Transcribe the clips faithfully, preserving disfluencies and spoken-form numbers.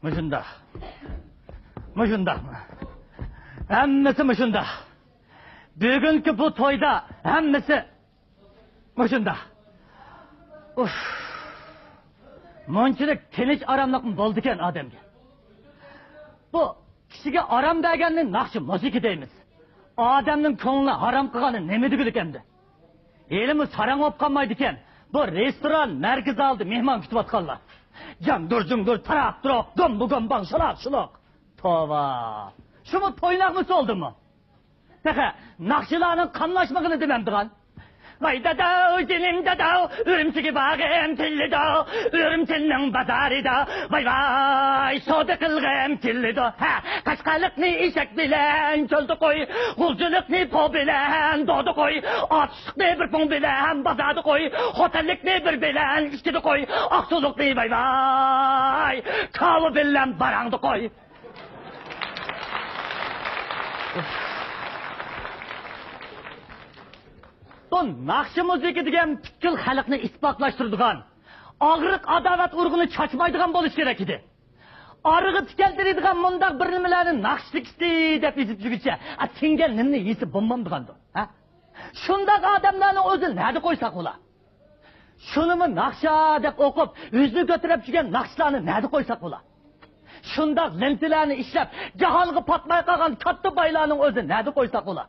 مۇشۇنداق. مۇشۇنداقمۇ؟ ھەممىسى مۇشۇنداق. بۈگۈنكى بۇ تويدا ھەممىسى مۇشۇنداق. ئۇف. مۇنچىلىك تىنچ ئاراملىقمۇ بولىدىكەن ئادەمگە. بۇ كىشىگە ئارام بەرگەننى ناخشا مۇزىكا دەيمىز. ئادەمنىڭ كۆڭلىنى ھارام قىلغاننى نېمە دېگۈلۈك ئەمدى؟ ھېلىمۇ ساراڭ بولۇپ قالمايدىكەن بۇ رېستوران مەركىزى ئالدىدا مېھمان كۈتۈۋاتقانلار. جاڭدۇر جۇڭدۇر تاراپ تۇرۇق، گۇم بۇگۇم باڭ شالاق شۇلۇق. توۋا. شۇمۇ توي ناخشىسى بولدىمۇ؟ تېخى ناخشىلارنىڭ قاملاشمىغىنى دېمەمدىغان. ۋاي داداۋ، جېنىم داداۋ، ئۈرۈمچىگە بارغىم كېلىدۇ، ئۈرۈمچىنىڭ بازارىدا، ۋاي ۋاي، سودا قىلغىم كېلىدۇ. ھە، قەشقەرلىكنى ئېشەك بىلەن چۆلدە قوي، غۇلجىلىقنى پو بىلەن دودا قوي، ئاتۇشلۇقنى بىر پۇڭ بىلەن بازاردا قوي، خوتەنلىكنى بىر بىلەن ئىچكىدە قوي، ئاقسۇلۇقنى ۋاي ۋاي، كاۋا بىلەن باراڭدا قوي. بۇ ناخشا مۇزىكا دېگەن پۈتكۈل خەلقنى ئىتتىپاقلاشتۇرىدىغان، ئاغرىق ئاداۋەت ئۇرۇقىنى چاچمايدىغان بولۇش كېرەك ئىدى. ئارىغا تىكەلدۈرىدىغان مۇنداق بىر نېمىلەرنى ناخشا تېكىستى دەپ يېزىپ يۈرگۈچە، ئا، سىڭگەن نېنىنى يېسە بولمامدىغاندۇ؟ ھە؟ شۇنداق ئادەملەرنىڭ ئۆزىنى نەدە قويساق بولا؟ شۇنىمۇ ناخشا دەپ ئوقۇپ، يۈزىنى كۆتۈرۈپ يۈرگەن ناخشىلارنى نەدە قويساق بولا؟ شۇنداق لېنتىلەرنى ئىشلەپ، جاھانغا پاتماي قالغان كاتتا بايلارنىڭ ئۆزىنى نەدە قويساق بولا؟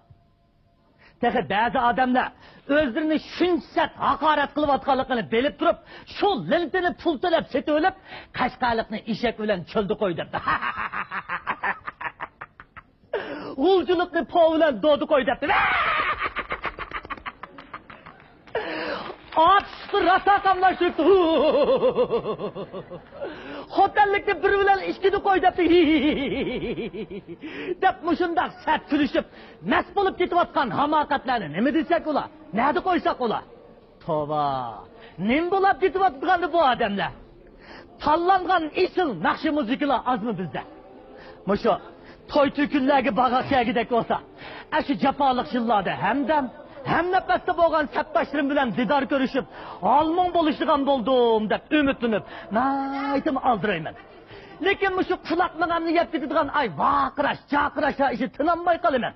تېخى بەزى ئادەملەر ئۆزلىرىنى شۇنچە سەت ھاقارەت قىلىۋاتقانلىقىنى بىلىپ تۇرۇپ، شۇ لېنتىنى پۇل تۆلەپ سېتىۋېلىپ، قەشقەرلىكنى ئېشەك بىلەن چۆلدە قوي دەپتۇ. غۇلجىلىقنى پو بىلەن دودا قوي دەپتۇ. ئاتۇشلۇقنى راسا قاملاشتۇرۇپتۇ. خوتەنلىكنى بىر بىلەن ئىككىنى قوي دەپتۇ. دەپ مۇشۇنداق سەت كۈلۈشۈپ، مەست بولۇپ كېتىۋاتقان ھاماقەتلەرنى نېمە دېسەك ئۇلار؟ نەدە قويساق ئۇلار؟ توۋا! نېمە بولاپ كېتىۋاتىدىغاندۇ بۇ ئادەملەر؟ تاللانغان ئېسىل ناخشا مۇزىكىلار ئازمۇ بىزدە؟ مۇشۇ توي-تۆكۈنلەرگە باغاق كەلگۈدەك بولسا، ئاشۇ جاپالىق يىللاردا ھەمدەم، ھەمنەپەستە بولغان سەپداشلىرىم بىلەن دىدار كۆرۈشۈپ، ھال-مۇڭ بولۇشىدىغان بولدۇم دەپ ئۈمىدلىنىپ، ناھايىتىمۇ ئالدىرايمەن. لېكىن مۇشۇ قۇلاق مېڭەمنى يەپ كېتىدىغان ئاي ۋارقىراش، جارقىراشلار ئىچىدە تىنالماي قالىمەن.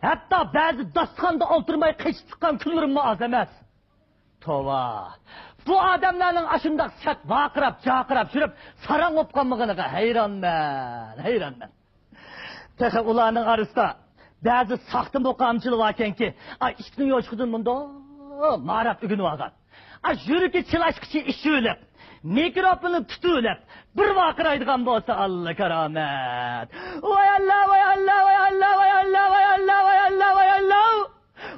ھەتتا بەزى داستىخاندا ئولتۇرماي قېچىپ چىققان كۈنلىرىممۇ ئاز ئەمەس. توۋا! بۇ ئادەملەرنىڭ ئاشۇنداق سەت ۋارقىراپ، جارقىراپ يۈرۈپ، ساراڭ بولۇپ قالمىغىنىغا ھەيرانمەن، ھەيرانمەن. تېخى ئۇلارنىڭ ئارىسىدا بەزى ساختا مۇقامچىلار باركەنكى، ئا، ئىتنىڭ يوشۇقىدىن مۇنداق ماراپ ئۆگىنىۋالغان. ئا، يۈرىكى چىلاشقىچە ئىچىۋېلىپ، مىكروفوننى تۇتۇۋېلىپ، بىر ۋارقىرايدىغان بولسا، ئاللا كارامەت. ۋاي ئاللا، ۋاي ئاللا، ۋاي ئاللا، ۋاي ئاللا، ۋاي ئاللا، ۋاي ئاللا، ۋاي ئاللا.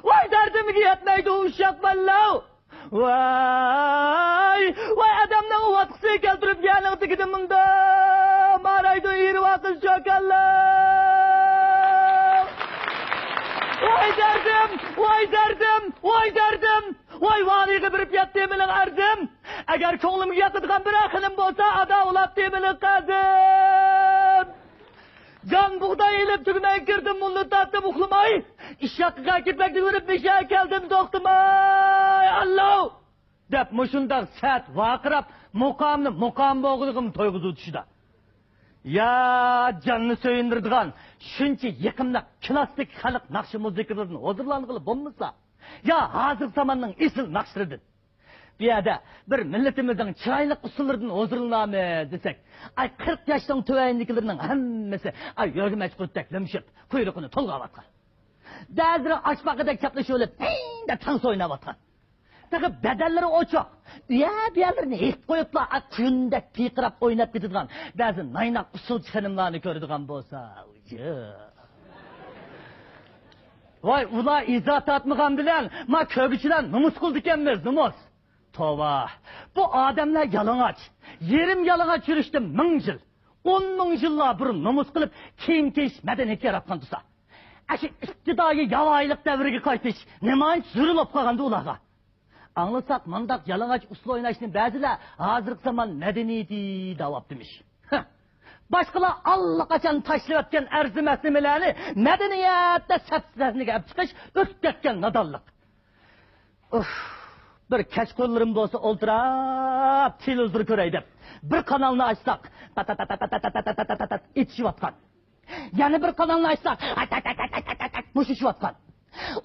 ۋاي دەردىمگە يەتمەيدۇ ئۇششاق باللاۋ. ۋاي، ۋاي ئادەمنىڭ ئۇۋاتقۇسى كەلتۈرۈپ يەرنىڭ تېگىدە مۇنداق مارايدۇ ئېرى ۋاقىت شوكاللاۋ. ۋاي دەردىم، ۋاي دەردىم، ۋاي دەردىم. ۋاي ۋالىيغا بېرىپ يەتتى مېنىڭ ئەرزىم. ئەگەر كۆڭلۈمگە ياقىدىغان بىرەر خېنىم بولسا، ئادا ئۇلاپتى مېنىڭ قەزىم. جان بۇغداي ئېلىپ تۈگمەن كىردىم، مۇللا تارتتىم ئۇخلىماي. ئىششاققا كېپەكنى بېرىپ بېشىغا كەلدىم توختىماي. ئاللاھ! دەپ مۇشۇنداق سەت ۋارقىراپ، مۇقامنى مۇقام بولغىنىغىمۇ تويغۇزۇۋېتىشىدا. يا جاننى سۆيۈندۈرىدىغان شۇنچە يېقىملىق كىلاسسىك خەلق ناخشا مۇزىكىلىرىدىن ھۇزۇرلانغىلى بولمىسا، يا ھازىرقى زاماننىڭ ئېسىل ناخشىلىرىدىن. بۇ يەردە بىر مىللىتىمىزنىڭ چىرايلىق ئۇسسۇللىرىدىن ھۇزۇرلىنامىز دېسەك، ئاي، قىرىق ياشنىڭ تۆۋەنلىكلىرىنىڭ ھەممىسى، ئاي، يۆگىمەچ قۇرتتەك لۈمشۈپ، قۇيرۇقىنى تولغاۋاتقان. بەزىلىرى ئاشپاقىدەك چاپلىشىۋېلىپ، ھىي دەپ تانسا ئويناۋاتقان. تېخى بەدەنلىرى ئوچۇق، ئۇيە-بۇيەلىرىنى ھېيىپ قويۇپلا، ئاي، قۇيۇندەك پىرقىراپ ئويناپ كېتىدىغان بەزى نايناق ئۇسسۇلچى خېنىملارنى كۆرىدىغان بولسا، ۋاي، ئۇلار ئىزا تارتمىغان بىلەن ما كۆرگۈچىلەر نومۇس قىلىدىكەنمىز، نومۇس. توۋا، بۇ ئادەملەر يالىڭاچ، يېرىم يالىڭاچ يۈرۈشتە مىڭ يىل، ئون مىڭ يىللار بۇرۇن نومۇس قىلىپ، كىيىم كىيىش مەدەنىيىتى ياراتقان تۇرسا، ئەشۇ ئىپتىدائىي ياۋايىلىق دەۋرىگە قايتىش نېمانچە زۆرۈر بولۇپ قالغاندۇ ئۇلارغا؟ ئاڭلىساق، مانداق يالىڭاچ ئۇسسۇل ئويناشنى بەزىلەر ھازىرقى زامان مەدەنىيىتى دەۋاپتىمىش. ھە. باشقىلار ئاللىقاچان تاشلىۋەتكەن ئەرزىمەس نېمىلەرنى مەدەنىيەت دەپ سەھنىگە ئەپ چىقىش ئۆتۈپ كەتكەن نادانلىق. ئۇف، بىر كەچقۇرۇنلىرىم بولسا ئولتۇراپ تېلېۋىزور كۆرەي دەپ، بىر قانالنى ئاچساق، تات تات تات تات تات تات تات تات تات ئېتىشىۋاتقان. يەنە بىر قانالنى ئاچساق، مۇشۇشۇۋاتقان.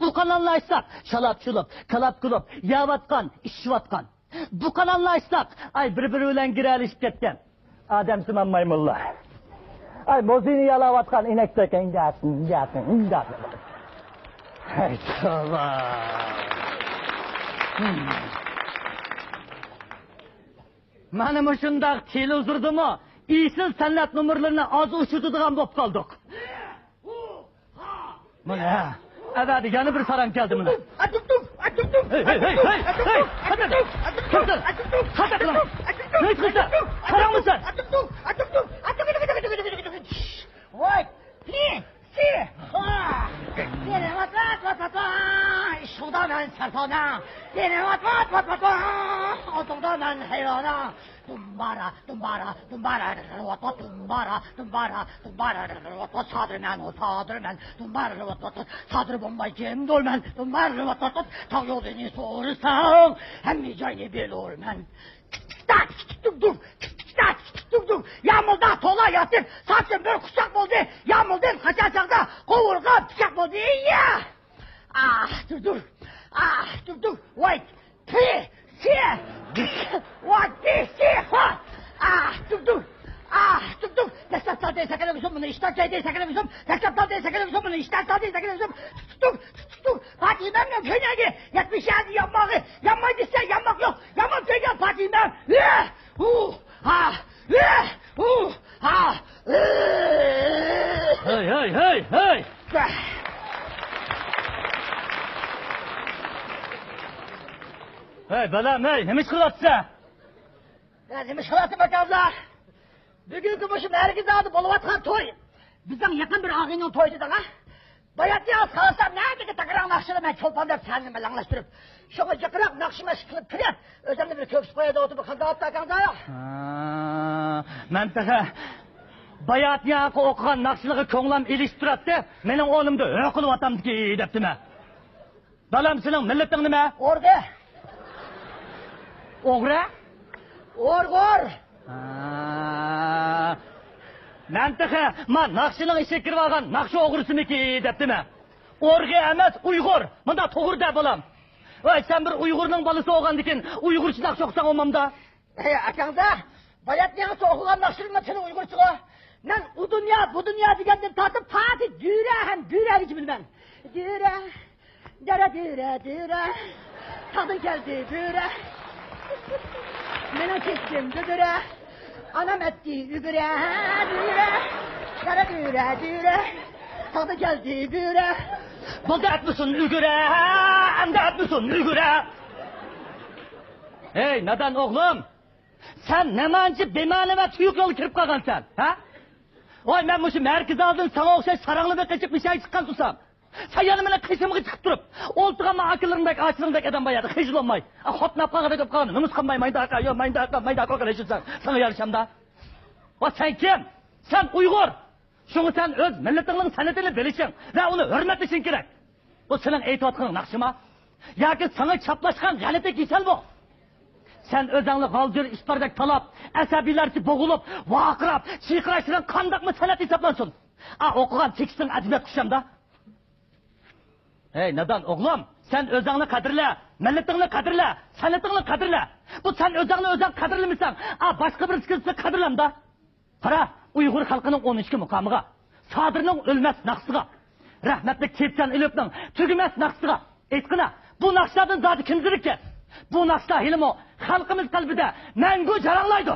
ئۇ قانالنى ئاچساق، شالاپ-شۇلۇپ، كالاپ-كۇلۇپ يەۋاتقان، ئىچىشىۋاتقان. بۇ قانالنى ئاچساق، ئاي، بىر-بىرى بىلەن گىرەلىشىپ كەتكەن. ئادەمسىمان مايمۇنلار. ئاي، مۇزىينى يالاۋاتقان ئىنەكتەك ئىندەپ، ئىندەپ، ئىندەپ. ھەي، توۋا. مانا مۇشۇنداق تېلېۋىزوردىمۇ ئېسىل سەنئەت نومۇرلىرىنى ئاز ئۇچرىتىدىغان بولۇپ قالدۇق. مانا، ھە. ئەۋەدە يەنە بىر ساراڭ كەلدى مانا. ھەي، ھەي، ھەي، ھەي، ھەي. قانداق؟ قانداق قىلىڭ؟ نېمە قىلسا؟ ساراڭمۇ سەن؟ ۋاي، پى، سى، خا. دېنى ۋات، ۋات، ۋات، ۋات، ۋات. ئىشقىدا مەن سەرسانە. دېنى ۋات، ۋات، ۋات، ۋات، ۋات. ئالتۇندا مەن ھەيۋانە. دۇمبارا، دۇمبارا، دۇمبارا، رىلۋاتتا، دۇمبارا، دۇمبارا، دۇمبارا، رىلۋاتتا، سادىرمەن، سادىرمەن، دۇمبارا، رىلۋاتتا، سادىر بولماي كىمدۇرمەن، دۇمبارا، رىلۋاتتا، تاغ يولىنى سورىساڭ، ھەممە جاينى بىلۇرمەن. يامۇلدا تولا ياتىپ، ساچىم بىر قۇچاق بولدى، يامۇلدىن قاچان چاغدا قوۋۇرغا پىچاق بولدى، يا! ئاھ، دۇر، دۇر. ئاھ، دۇر، دۇر. ۋاي، پى، سى، ۋاي، پى، سى، خا. ئاھ، دۇر، دۇر. ئاھ، دۇر، دۇر. دەسسەپ سالدى سەكرەپ ئۈزۈم، بۇنى ئىشتار چايدى سەكرەپ ئۈزۈم. دەسسەپ سالدى سەكرەپ ئۈزۈم، بۇنى ئىشتار چايدى سەكرەپ ئۈزۈم. تۇتۇق، تۇتۇق، تۇتۇق. پاتىمەمنىڭ كۆينەكى، يەتمىش يەردە يانماغى. يانماي دېسە يانماق يوق. يانماپ كۆيگەن پاتىمەم. ئۇ، ھا، ئۇ، ھا. ھەي، ھەي، ھەي، ھەي! ھەي، بالام، ھەي، نېمە ئىش قىلىۋاتىسەن؟ ھە، نېمە ئىش قىلىۋاتىمەن، ئاكاملا؟ بۈگۈنكى مۇشۇ مەرىكە زالىدا بولۇۋاتقان توي. بىزنىڭ يېقىن بىر ئاغىنىنىڭ تويى دېدىڭ، ھە؟ باياتنى ئاز قالسام، نەدىكى تەكرار ناخشىلار مەن چولپان دەپ سەھنىنى مەلەڭلەشتۈرۈپ، شۇڭا جىقراق ناخشا مەشىق قىلىپ كىرىپ، ئۆزۈمنى بىر كۆكسۈپ قوياي دەۋاتىمەن، قانداق ئاكاڭدا يوق؟ ھا، مەن تېخى باياتنى ئاقا ئوقۇغان ناخشىلىرىغا كۆڭلۈم ئېلىشىپ تۇراتتى، مېنىڭ ئورنۇمدا ھۆ قىلىۋاتامدىكى دەپتىمەن. بالام، سېنىڭ مىللىتىڭ نېمە؟ ئوردا. ئوغرا؟ ئورغۇر. ھا. مەن تېخى ما ناخشىنىڭ ئىچىگە كىرىۋالغان ناخشا ئوغرىسىمىكى دەپتىمەن. ئورغى ئەمەس، ئۇيغۇر. مۇنداق توغرا دە، بالام. ۋاي، سەن بىر ئۇيغۇرنىڭ بالىسى بولغاندىكىن ئۇيغۇرچە ناخشا ئوقۇساڭ بولمامدا؟ ھەي، ئاكاڭدا باياتنى ياخشى ئوقۇغان ناخشىلىرىمنىڭ تىلى ئۇيغۇرچىغۇ. مەن ئۇ دۇنيا، بۇ دۇنيا دېگەندىن تارتىپ تاكى دۈرە ھەم بۈرەگىچە بىلىمەن. دۈرە، دەرە دۈرە، دۈرە. تاغدىن كەلدى بۈرە. مېنىڭ كەسپىم دۈدۈرە. ئانام ئەتتى ئۈگرە، دۈرە. دەرە دۈرە، دۈرە. تاغدىن كەلدى بۈرە. بولدى ئەتمىسۇن ئۈگرە، ئەمدى ئەتمىسۇن ئۈگرە. ھەي، نادان ئوغلۇم! سەن نېمانچە بىمەنە ۋە تۈيۈك يولغا كىرىپ قالغانسەن، ھە؟ ۋاي، مەن مۇشۇ مەركىزى ئالدىن ساڭا ئوخشاش ساراڭلار بېقىپ ياشاي چىققان تۇرسام، سەن يەنە مېنىڭ قېشىمغا چىقىپ تۇرۇپ، ئولتۇرغان ما ئاكىلىرىڭدەك، ئاچىلىرىڭدەك ئادەم بار يەردە خىجىلانماي، خوتۇن ئاپقانغا دەپ قالغان نومۇس قالماي، مايدا ئاكا، يو، مايدا ئاكا، مايدا ئاكا قىلىشىسەن، ساڭا يارىشامدا؟ ۋا سەن كىم؟ سەن ئۇيغۇر! شۇڭا سەن ئۆز مىللىتىڭنىڭ سەنئىتىنى بىلىشىڭ ۋە ئۇنى ھۆرمەتلىشىڭ كېرەك. بۇ سېنىڭ ئېيتىۋاتقىنىڭ ناخشىمۇ؟ ياكى ساڭا چاپلاشقان غەلىتە كېسەل بۇ؟ سەن ئۆزۈڭنى غالجىر ئىتلاردەك تالاپ، ئەسەبىيلەرچە بوغۇلۇپ، ۋارقىراپ، چىرقىراشلىرىڭ قانداقمۇ سەنئەت ھېسابلانسۇن؟ ئا، ئوقۇغان تېكىستىڭ ئەدەبىيات كۈچەمدا؟ ھەي، نادان ئوغلۇم، سەن ئۆزۈڭنى قەدىرلە، مىللىتىڭنى قەدىرلە، سەنئىتىڭنى قەدىرلە. بۇ سەن ئۆزۈڭنى ئۆزۈڭ قەدىرلىمىسەڭ، ئا، باشقا بىرسى كەلسە قەدىرلەمدا. قارا، ئۇيغۇر خەلقىنىڭ ئون ئىككى مۇقامىغا، سادىرنىڭ ئۆلمەس ناخشىسىغا، رەھمەتلىك كېپچان ئېلىپنىڭ تۈگىمەس ناخشىسىغا، ئېيتقىنا، بۇ ناخشىلاردىن زادى كىم زېرىككەن؟ بۇ ناخشىلار ھېلىمۇ خەلقىمىز قەلبىدە مەڭگۈ جاراڭلايدۇ.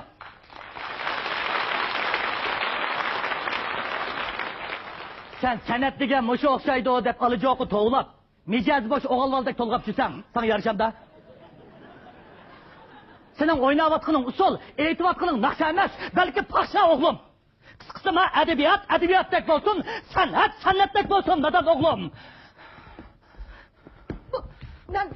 سەن سەنئەت دېگەن مۇشۇ ئوخشايدۇ دەپ ئالىجوقا توۋلاپ، مىجەزى بوش ئوغۇل بالىدەك تولغاپ چۈشسەڭ، ساڭا يارىشامدا؟ سېنىڭ ئويناۋاتقىنىڭ ئۇسسۇل، ئېيتىۋاتقىنىڭ ناخشا ئەمەس، بەلكى پاخشا، ئوغلۇم. قىسقىسى، ما ئەدەبىيات ئەدەبىياتتەك بولسۇن، سەنئەت سەنئەتتەك بولسۇن، نادان ئوغلۇم. مەن